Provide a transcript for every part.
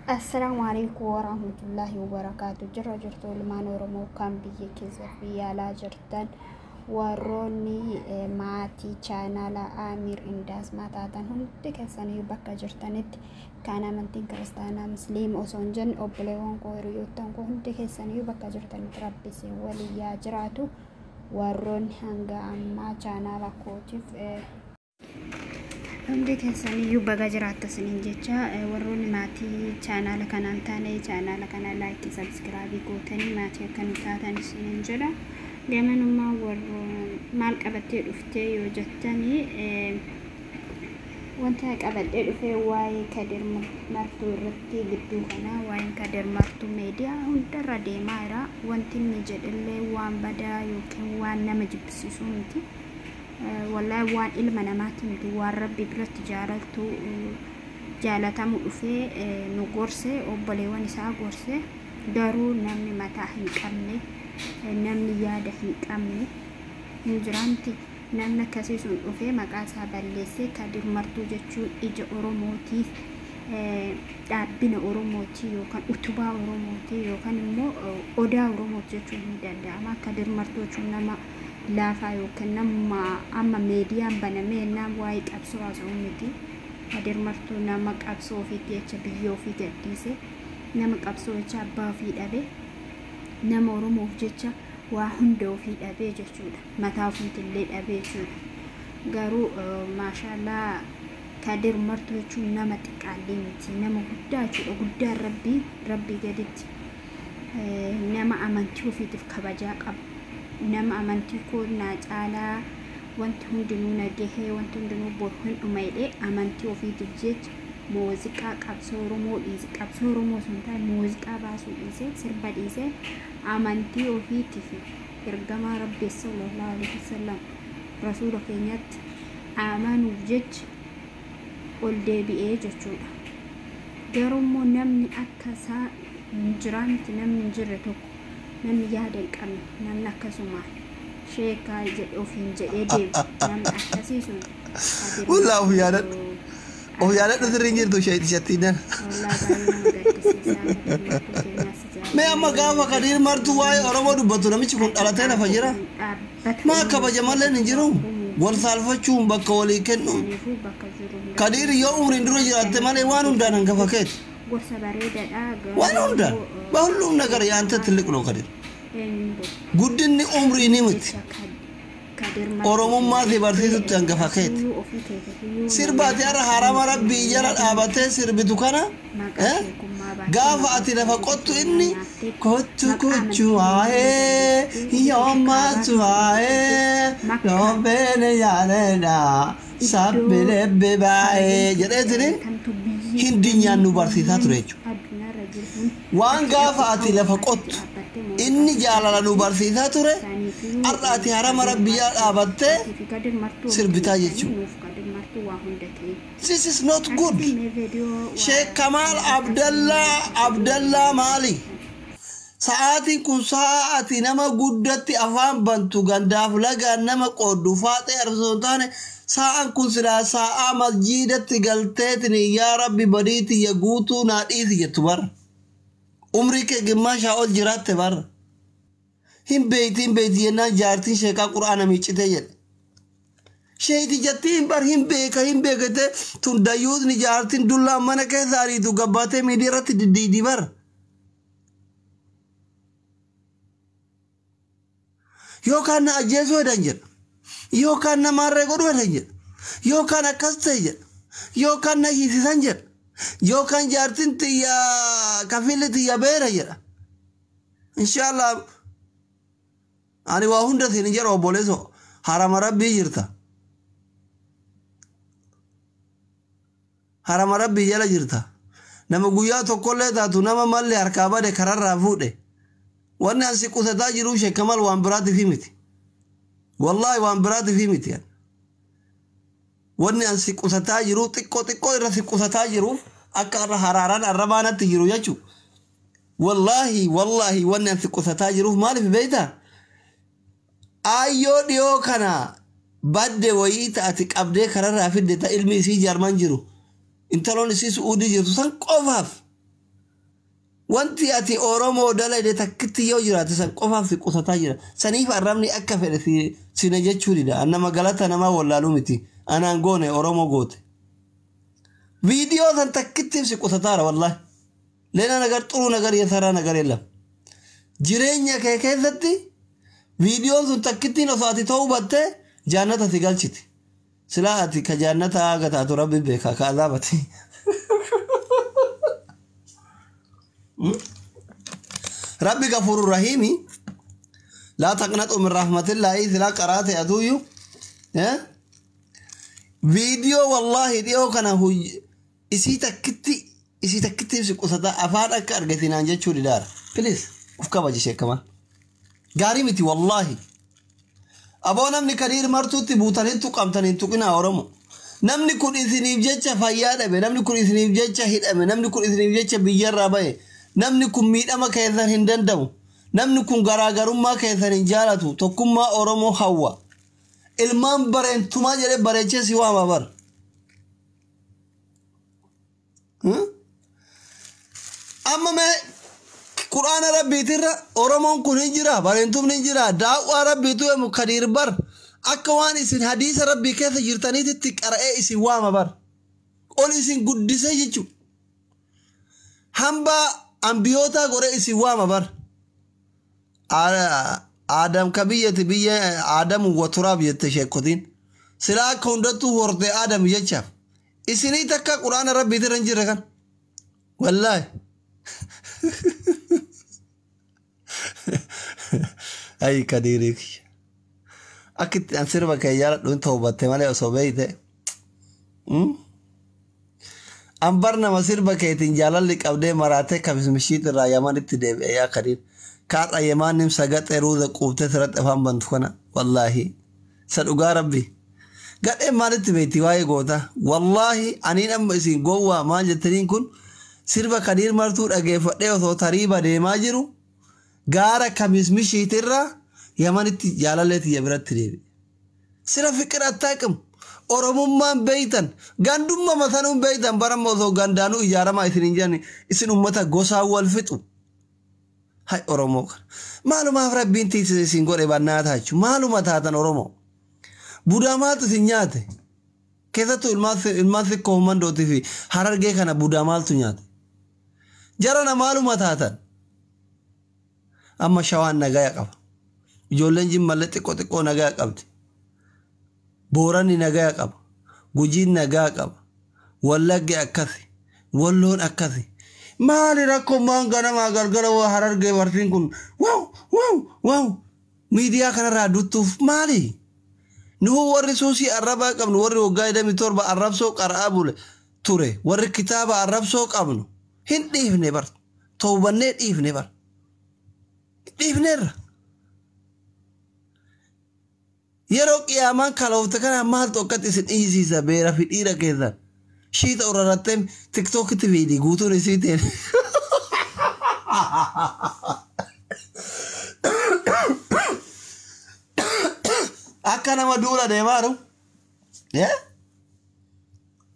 Assalaamu alaikum warahmatullaahi wabarakaatu. Jirra jirtu ilmaan Oromoo kan biyya keessa fi alaa jirtan, warroonni maatii chaanaala Amir Indaasmaa taatan hundi keessanii, bakka jirtanitti kan amantiin kiristaanaa musliima osoo hin jenne, obboleewwan koo, hiriyoottan koo hundi keessanii bakka jirtanitti rabbi isin waliin yaa jiraatu. Warroonni hanga ammaa chaanaala kootiif hundi keessaniyyuu baga jiraatta isiniin jecha, warroonni maatii chaanaala kanaan taane chaanaala kana like, subscribe gootanii maatii akka nu taatan isiniin jedha. Gamanummaa warroon maal qabattee dhuftee yoo jettanii, wanta qabadhee dhufee waa'ee Kadir Martuu irratti. Gidduu kanaa waa'een Kadir Martuu meediyaa hundarra deemaa jira. Wanti inni jedhillee waan badaa yookiin waan nama jibbisiisuu miti. Wallaahi waan ilma namaati miti, waan rabbi biratti jaalaltu jaalatamu dhufee nu gorse, obboleewwan isaa gorse. Garuu namni mataa hin qabne, namni yaada hin qabne hin jiraanti. Namni akkasii sun dhufee maqaa isaa balleessee. Kadir Martuu jechuun ija Oromootiif, dhaabbina Oromootii yookaan utubaa Oromootii yookaan immoo odaa Oromooti jechuun ni danda'ama. Kadir Martuu jechuun nama laafaa yookaan nama amma meediyaan banamee naan waa'ee qabsoo haasa'u miti. Kadir Martuu nama qabsoo ofiitti jecha biyya ofii gadhiise, nama qabsoo jecha abbaa ofii dhabe, nama Oromoof jecha waa hunda ofii dhabee jechuudha. Mataa ofiitillee dhabee jechuudha. Garuu maashaallah, Kadir Martuu jechuun nama xiqqaallee miti, nama guddaa jechuudha. Guddaan rabbii gaditti nama amantii ofiitiif kabajaa qabu. Nama amantii koo naa caalaa wanti hundinuu na gahee, wanti hundinuu bor hin dhuma jedhee amantii ofiitiif jecha muuziqaa qabsoo Oromoo dhiise, qabsoo Oromoo osoo hin taane muuziqaa baasuu dhiise, sirba dhiise, amantii ofiitiif ergamaa Rabbii sallallahu alaihi wasallam rasuula keenyatti amanuuf jecha ol deebi'ee jechuudha. Garuu immoo namni akka isaa hin jiraa miti, namni hin jirre tokko, namni yaada hin qabne, namni akkasumaan sheekaa jedhe ofiin jedhee deemu, namni akkasii sun. Wallaahi of yaadadhu. Of yaadadhu, sirriin jirtu sheetishattiin. Wallaahi baay'ee nama gaddisiisaa. Kadir Martuu keenyaas. Mee amma gaafa Kadiir Martuu waa'ee Oromoo dubbatu namichi kun dhalatee lafa jira. Maa kabajamalleen hin jiru. Wal saalfachuun bakka walii kennuun. Kadiir yoo umriin dura jiraatte malee waan hundaan hangafa keeti. Gorsa bareedaadha. Waan hundaan. በሁሉም ነገር የአንተ ትልቅ ነው ከዲር። Guddinni umrii ni miti. Oromummaa si barsiisutti hangafa keeti. Sirba ati har'a harama rabbii jala dhaabatee sirbitu kana, gaafa ati lafa qottu inni kottu kochu waa'ee yoommaatu waa'ee loobeene yaaledha sabbilebbe baa'ee jedheetini hindinyaan nu barsiisaa ture jechuudha. Waan gaafa ati lafa qottu inni jaalala nu barsiisaa ture, har'a ati harama rabbii dhaabattee sirbitaa jechuudha. This is not good. Sheekh Kamal Abdallaa Abdallaa maali? Sa'aatiin kun sa'aatii nama guddatti afaan bantu, gandaaf lagaan nama qooddu, faaxee arsoo hin taane. Sa'aan kun silaa sa'aa masjiidatti galteetin yaa rabbi badii tiyya guutuu naa dhiisi jettu bara. Umrii kee gimmaashaa ol jiraatte bara. Hin beeyti, hin beeyti jennaan jaartiin sheekaa quraana miiccitee jedhe. Sheeti jettiin bar hin beeka, hin beekate tun dayyuutni jaartiin dullaan mana keessa ariitu gabbaatee miidiyaa irratti diddiidi bara. Yookaan na ajjeesuu hedhan jedha. Yookaan na maarree godhuu hedhan jedha. Yookaan akkas ta'e jedha. Yookaan na hiisisan jedha. Yookaan jaartiin tiyya kafilli tiyya beera jedha. Inshaallah ani waa hunda siin jedha, obboleesso, harama rabbii jirta. Harama rabbii jala jirta. Nama guyyaa tokkollee taatu nama malli harkaa bade kararraa fuudhe. Wanni asi qusataa jiru sheekamal waan biraatiif miti. Wallaahi waan biraatiif miti. Wanni asi qusataa jiru xiqqoo xiqqoo irra si qusataa jiruuf akka irra haraaraan arrabaanatti jiru jechuudha. Wallaahi wallaahi wanni asi qusataa jiruuf maaliif beektaa? Ayyoo dhiyoo kana badde wayii ta'ati qabdee kararraa fidde ta ilmi isii Jarman jiru. Intaloon isii Su'uudii jirtu san qofaaf. Wanti ati Oromoo dalagde takkitti yoo jiraate san qofaaf si qusataa jira. Saniif arrabni akka fedhe sina jechuu dida. Nama galata namaa wallaaluu miti. Anaan goone Oromoo goote. Viidiyoo san takkittiif si qusataara wallaahi. ሌላ ነገር ጥሩ ነገር እየሰራ ነገር የለም። Jireenya kee keessatti viidiyoon sun takkittiin osoo ati ta'uu batte jaannata si galchiti. Silaa ati ka jaannata haga taatu rabbi beeka ka azaabati. Rabbi gafuuru rahiimi laa taqnaxu min rahmatillaahi silaa qaraate atuuyyu viidiyoo wallaahi dhiyoo kana isii takkitti isii takkittiif si qusata afaan akka argatinaan jechuu didaara. Please uf kabaji sheekaman. Gaarii miti wallaahi. Aboo namni Kadiir Martuutti buutanii tuqamtanii tuqinaa Oromo. Namni kun isiniif jecha fayyaa dhabe, namni kun isiniif jecha hidhame, namni kun isiniif jecha biyyarraa bahe, namni kun miidhama keessan hin danda'u, namni kun garaagarummaa keessan hin jaalatu, tokkummaa Oromoo hawwa. Ilmaan bareentumaa jedhee bareechee si waama bar. Amma mee quraana rabbiitirra Oromoon kun hin jira, bareentumni hin jira, daawwaa rabbiitu emu Kadiir bar akka waan isin hadiisa rabbii keessa jirtaniititti qara'ee isin waama bar. Ol isin guddisee jechuudha. Hambaa ambiyootaa godhee isin waama bar. Aadam ka biyyati biyya Aadamu wa turaab jette sheekotiin. Silaa akka hundattuu hortee Aadam jechaaf. Isinii takka quraana rabbiitirra hin jirre kan. Wallaahi. Ay Kadiirii. Akka itti an sirba kee jaaladhu hin toobatte malee osoo beeyte. An bar nama sirba keetiin jaalalli qabdee maraatee kabismishiit irraa Yamanitti deebi'e yaa Kadiir. Kaadha Yamaanim sagaxee ruuza quuftee sirratti afaan bantu kana wallaahi. Isa dhugaa rabbi. Gadheen maalitti beekti waa'ee goota? Wallaahi aniin amma isin gowwaa maal jettaniin kun sirba Kadiir Martuu dhageeffadhee osoo tariiba deemaa jiru gaara kamismishiitirraa Yamanitti jaalallee tiyya biratti deebi'e. Sira fiqir attaaqim Oromummaan beeytan gandummaa matanuun beeytan baramma osoo gandaanuu ijaaramaa isin hin jedhani isin ummata gosaan wal fixu. Hay Oromoo kana maalumaaf rabbiin tiisise isin godhe bannaa taachu maaluma taatan Oromoo. Budaa maaltu isin nyaate? Keessattuu ilmaan sikkoo humandootii fi harargee kana budaa maaltu nyaate? Jarana maaluma taatan? Amma shawaan nagaya qaba. Ijoolleen jimmallee xiqqoo xiqqoo nagaya qabdi. Booranni nagaya qaba. Gujiin nagaa qaba. Wallaggi akkasi. Walloon akkasi. Maali rakkoon ganamaa galgala waa harargee bartiin kun wow wow wow miidiyaa kanarraa duttuuf maali? Nuhu warri suusii arrabaa qabnu warri waggaa 27 arrabsoo qara'aa bule ture warri kitaaba arrabsoo qabnu hin dhiifne bar toobannee dhiifne bar dhiifneerra. Yeroo qiyaamaan kaloofte kana maaltu akkatti isin dhiisiisa beera fi dhiira keessan. Shiita urarattee tiktookitti fiidi guutuun isii ta'e. Akka nama duula deemaa jiru.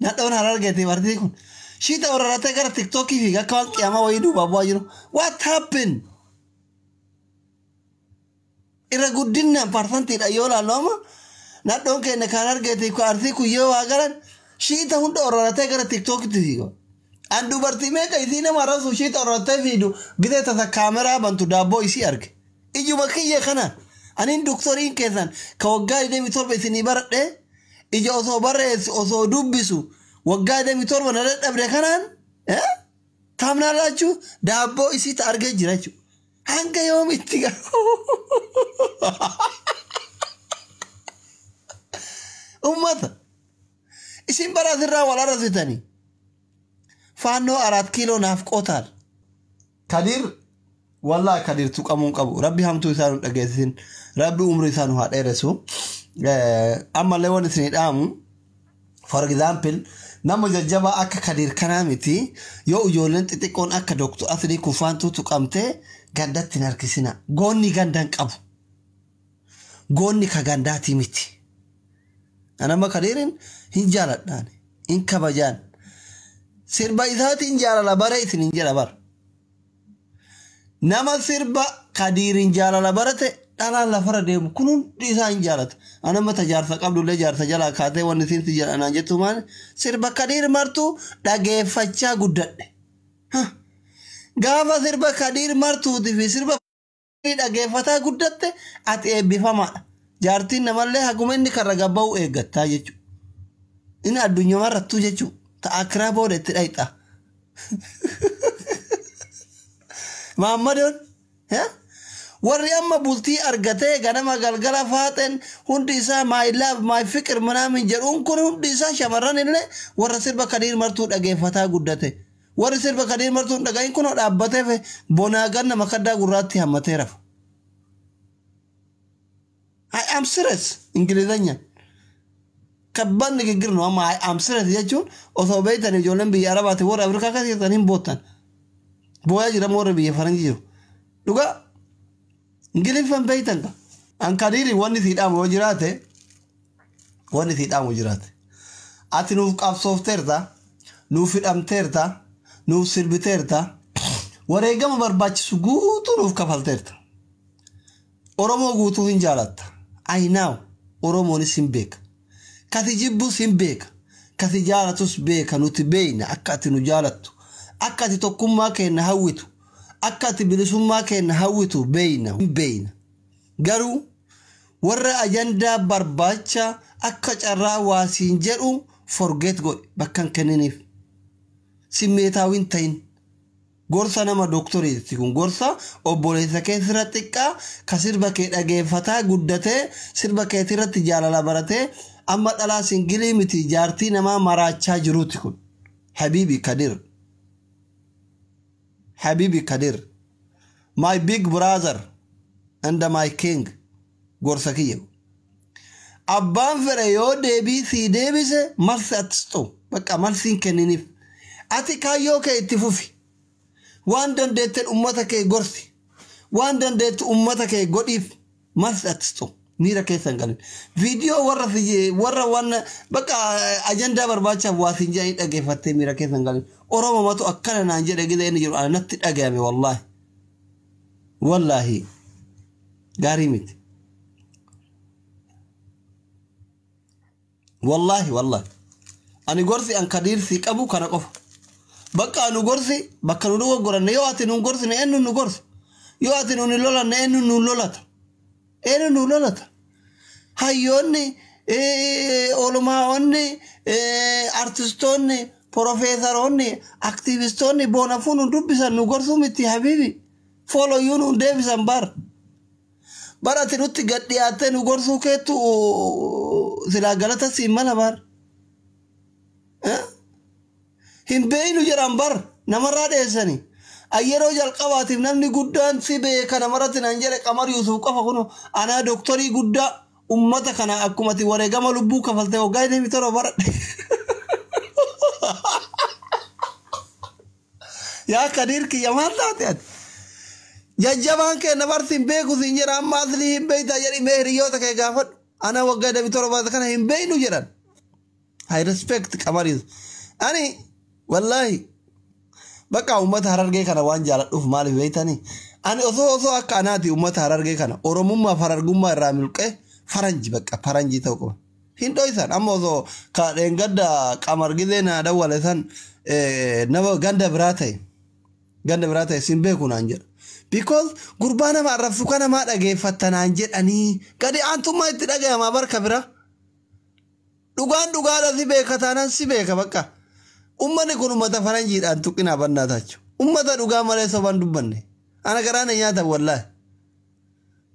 Nadhoon harargeetii bartii kun. Shiita urarattee gara tiktookii fiiga akka waan qiyaamaa wayii duubaa bu'aa jiru. What happened? Irra guddinaan parsantiidha yoo ilaallu amma nadhoon keenya kan argeetii arsii kun yoo waa galan shiita hunda ororatee gara tiktookitti fiiga. An dubartii meeqa isii nama arrabsu shiita ororatee fiidu gitee tasa kaameraa bantu daabboo isii arge. Ijuma kiyya kanaan aniin doktoriin keessan ka waggaa 27 isinii baradhee ija osoo barreessu osoo dubbisu waggaa 27 na dadhabde kanaan taamnaa laachuu daabboo isiitti argee jira jechuudha. Hanga yoomitti garuu ummata isin bara asirraa wal arrabsitanii faannoo 4 kiiloo naaf qotaal. Kadiir wallaahi Kadiir tuqamuu hin qabu. Rabbi hamtuu isaa nu dhageessisin. Rabbi umrii isaa nu haa dheeressu. Ammallee waan isinii dhaamu for example nama jajjabaa akka Kadiir kanaa miti yoo ijoolleen xixiqqoon akka Dooktor Aslii Kufaantuu tuqamtee gandatti hin harkisina. Goonni ganda hin qabu. Goonni ka gandaatii miti. Anamma Kadiirin hin jaaladhaan hin kabajaan. Sirba isaatiin jaalala bara isin hin jedha bara. Nama sirba Kadiiriin jaalala barate dhalaan lafarra deemu kun hundi isaa hin jaalata. Anamma ta jaarsa qabdullee jaarsa jalaa kaatee wanni isiin si jedhanaan jettu maali? Sirba Kadiir Martuu dhageeffachaa guddadhe. Gaafa sirba Kadiir Martuutii fi sirba dhageeffataa guddatte ati eebbifamaadha. Jaartiin namallee haguma inni karra gabba'u eeggattaa jechuudha. Inni addunyaa irrattuu jechuudha. Ta akiraa booda itti dhayxa. Maammadoon warri amma bultii argatee ganama galgala faaxeen hundi isaa my love, my fikir manaamin jedhuun kun hundi isaa shamarran illee warra sirba Kadiir Martuu dhageeffataa guddate. Warri sirba Kadiir Martuu hin dhagahin kun dhaabbatee bonaa ganna makaddaa gurraatti hammatee rafa. I am serious Ingilizanya. Kabban ንግግር ነው amma I am serious jechuun osoo beektan ijoolleen biyya Arabaati warra Afrikaa keessa jirtan hin boottan. Booyaa jira warra biyya Faranjii jiru. Dhugaa Ingiliffan beektan ka. An Kadiiri wanni sii dhaamu yoo jiraate, wanni sii dhaamu jiraate. Ati nuuf qabsoofteerta, nuuf hidhamteerta, nuuf sirbiteerta, wareegama barbaachisu guutuu nuuf kafalteerta. Oromoo guutuu hin jaalatta. I know Oromoonis hin beeka. Kati jibbus hin beeka. Kati jaalatus beeka, nuti beeyna akka ati nu jaalattu. Akka ati tokkummaa keenya hawwitu. Akka ati bilisummaa keenya hawwitu beeyna. Beeyna. Garuu warra ajandaa barbaacha akka carraa waasiin jedhu forget godhe, bakka hin kenniniif. Simmeetaawin ta'in. Gorsa nama doktoriiti kun, gorsa obboleessa kee sirra xiqqaa ka sirba kee dhageeffataa guddatee sirba keetii irratti jaalala baratee amma dhalaa singilii miti jaartii namaa maraachaa jiruuti kun. Habibi Kadir. Habibi Kadir. My big brother and my king. Gorsa kiyya. Abbaan fedhe yoo deebii sii deebise marsi atis ta'u. Bakka marsi hin kenniniif. Ati kaayyoo kee itti fufi. Waan dandeetteen ummata kee gorsi. Waan dandeettu ummata kee godhiif, marsi atis ta'u. Miira keessa hin galin. Viidiyoo warra warra waan bakka ajandaa barbaachaaf waa siin jedhanii dhageeffattee miira keessa hin galin. Oromoo matu akkana naan jedhe gida inni jiru ana natti dhagayame wallaahi. Wallaahi. Gaarii miti. Wallaahi wallaahi. Ani gorsi an Kadiir sii qabu kana qofa. Bakka nu gorsi, bakka nu dogoggoranne yoo ati nu gorsine, eenyu nu gorsa? Yoo ati nu hin lolanne, eenyu nu lolata? Eenyu nu lolata? Hayyoonni, oolmaa'onni, artistoonni, profeesaroonni, aktiivistoonni boonafuu nu dubbisan nu gorsuu miti habiibi. Fooloyyuu nu deebisan bar. Bara ati nutti gad dhiyaattee nu gorsuu keettu silaa galata siin mala bar. Hin beeynu jedhan bar, namarraa dheessani. Yeroo jalqabaatiif namni guddaan si beeka namarratti naan jedhe Qamar Yuusuf qofa. Kun anaa doktorii guddaa ummata kana akkuma ati wareegama lubbuu kafaltee waggaa 27 baradhe. Yaa Kadiir kiyya, maal taate ati? Jajjabaan kee nabarsi hin beeku siin jedha, amma aslii hin beeytaa jedhi, mee hiriyoota kee gaafadhu. Ana waggaa 27 kana hin beeynu jedhan. I respect Qamar Yuusuf. Ani wallaahi bakka uummata Harargee kana waan jaaladhuuf, maaliif beeytanii? Ani osoo akka anaati uummata Harargee kana Oromummaa fi Harargummaa irraa milqee faranji, bakka faranjii ta'uu qaba. Hin dho'isan amma osoo ka dheengadda Qamar gizee naa dawwale san nama ganda biraa ta'e sin beeku naan jedha. Because gurbaa nama arrabsu kana maa dhageeffatta naan jedhanii gadi aantummaa itti dhagayamaa barka bira. Dhugaan dhugaadha, si beeka taanaan si beeka bakka. Ummanni kun ummata faranjiidhaan tuqinaa bannaa taachu. Ummata dhugaa malee sobaan dubbanne. Ana garaa na nyaatan wallaahi.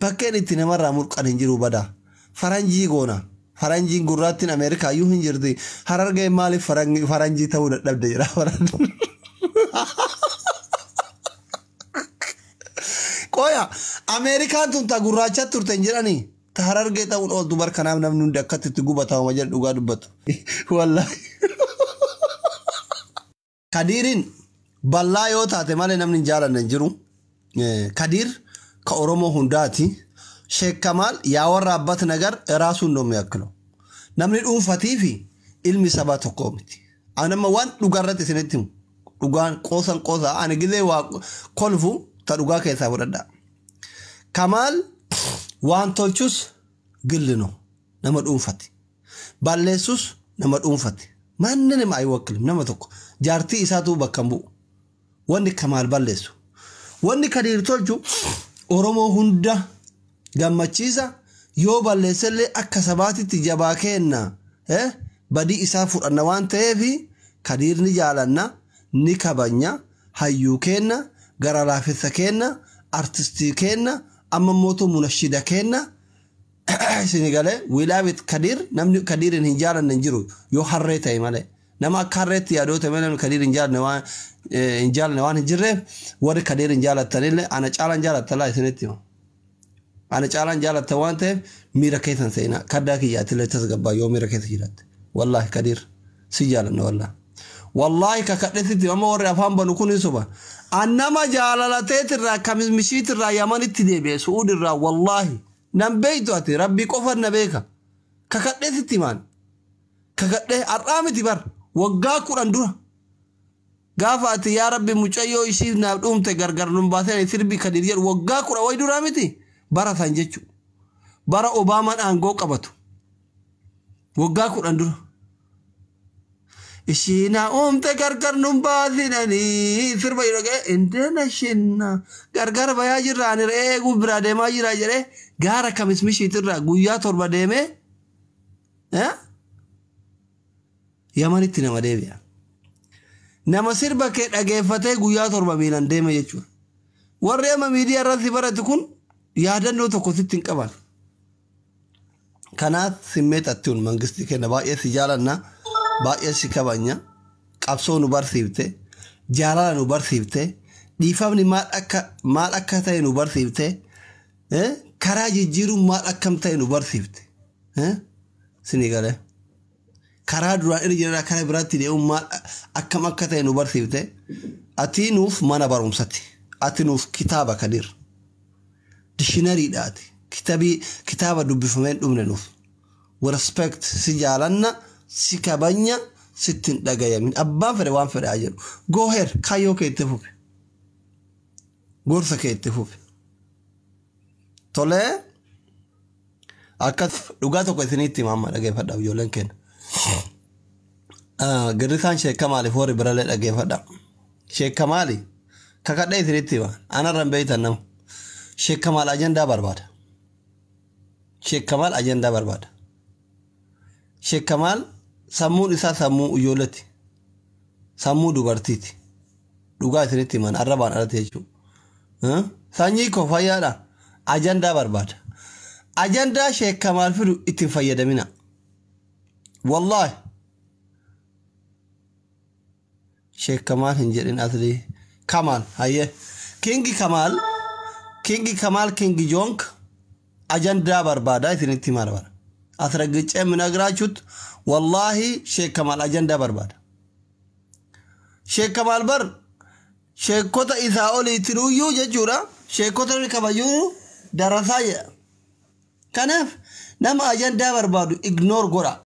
Bakkeen itti namarraa mulqan hin jiru badaa. Faranjii goona. Faranjiin gurraattiin Ameerikaa iyyuu hin jirti. Harargee maaliif faranjii ta'uu dadhabde jedha. Qoya, Ameerikaan tun ta gurraacha turte hin jedhanii. Ta Harargee ta'uun ooltu bar, kanaaf namni hundi akkatti itti gubatama jedhu dhugaa dubbatu. Wallaahi. Kadiiriin bal'aa yoo taate malee namni hin jaalanne hin jiru. Kadiir ka Oromoo hundaati. Sheek Kamaal ያወራበት ነገር ራሱን ነው የሚያክለው። Namni dhuunfatii fi ilmi sabaa tokko miti. Anama waan dhugaarratti isinitti himu. Dhugaan qoosan qoosa, ani gizee waa kolfu Ta dhugaa keessaa fudhadhaa. Kamaal waan tolchus gillino nama dhuunfati. Balleessus nama dhuunfati. Manni nama ayi nama tokko jaartii isaatu bakka hin bu'u. Wanni Kamaal balleessu. Wanni Kadiir tolchu Oromoo hunda gammachiisa, yoo balleessellee akka sabaatitti jabaa kenna, badii isaa fudhanna waan ta'eef Kadiir ni jaalanna, ni kabanya, hayyuu kenna, gara laafessa kenna, artistii kenna, amma mootuu munashida kenna. Isin galee wilaabit Kadiir, namni Kadiirin hin jaalanne hin jiru yoo harree ta'e malee. Nama akka harreetti yaadoo ta'e malee namni Kadiir hin jaalanne waan hin jirreef, warri Kadiir hin jaalattanillee ana caalaan jaalattalaa isinitti hima. Ana caalaan jaalattan waan ta'eef miira keessan seenaa kaddaa kiyyaatillee tasgabbaa yoo miira keessa jiraatte. Wallaahi Kadiir si jaalanna, wallaahi. Wallaahi kakadheesitti amma warri afaan banu kun hin soba. Annama jaalalateetirraa kamismishiitirraa Yamanitti deebi'e, Su'uudirraa, wallaahi. Nan beeytu, ati rabbii qofa na beeka. Kakadheesitti himaan. Kakadhee har'aa miti bar, waggaa 10 dura. Gaafa ati "Yaa rabbi, mucayyoo ishiif naaf dhuumte gargar nun baasee" sirbi Kadiir jedhu waggaa 10 wayi duraa miti bara san jechuudha. Bara Obaamaan aangoo qabatu. Waggaa 10 dura. Ishiina uumte gargar nun baasinanii sirba yeroo ga'e, indeena shinna gargar bayaa jirra, ani re'ee eeguuf biraa deemaa jira jedhee gaara kamismishiitirraa guyyaa 7 deemee Yamanitti nama deebi'a. Nama sirba kee dhageeffatee guyyaa 7 miilaan deeme jechuudha. Warri amma miidiyaa irratti barate kun yaadannoo tokko sitti hin qaban. Kanaaf simmeet attiun mangistii kenna, baay'ee si jaalanna, baay'ee si kabanya, qabsoo nu barsiifte, jaalala nu barsiifte, dhiifamni maal akka ta'e nu barsiifte, karaa jijjiiruun maal akkam ta'e nu barsiifte. Sini galee. Karaa duraan irra jiran karaa biraatti deemuun maal akkam akka ta'e nu barsiifte. Ati nuuf mana barumsati. Ati nuuf kitaaba, Kadir. Dictionarydha ati. Kitabii kitaaba dubbifamee hin dhumne nuuf. Respect, si jaalanna, si kabanya, sitti hin dhagayamin. Abbaan fedhe waan fedhe haa jedhu. Go ahead, kaayyoo kee itti fufi. Gorsa kee itti fufi. Tolee, akkas dhugaa tokko isinitti hima, amma dhageeffadha, ijoolleen keenya. Girrisaan sheekka maaliif warri birallee dhageeffadha. Sheekka maali? Kakadhee isinitti hima. Anarra hin beeytan nama. Sheekka maal ajandaa barbaada? Sheekka maal ajandaa barbaada? Sheekka maal sammuun isaa sammuu ijoolleeti. Sammuu dubartiiti. Dhugaa isinitti himan, arrabaan alatti jechuudha. Sanyii koo, fayyaadha. Ajandaa barbaada. Ajandaa sheekka maal fidu ittiin fayyadamina. Wallaahi. Sheek Kamaal hin jedhin asli. Kamaal hayyee. Kingi Kamaal. Kingi Kamaal, Kingi Jonk ajandaa barbaada isinitti himaa barbaada. አስረግጬ የምነግራችሁት ወላሂ ሼክ ከማል ajandaa barbaada. Sheek Kamaal bar sheekota isaa oliitinuyyuu jechuudha. Sheekota inni kabajuu darasaa jedha. Kanaaf nama ajandaa barbaadu ignore godha.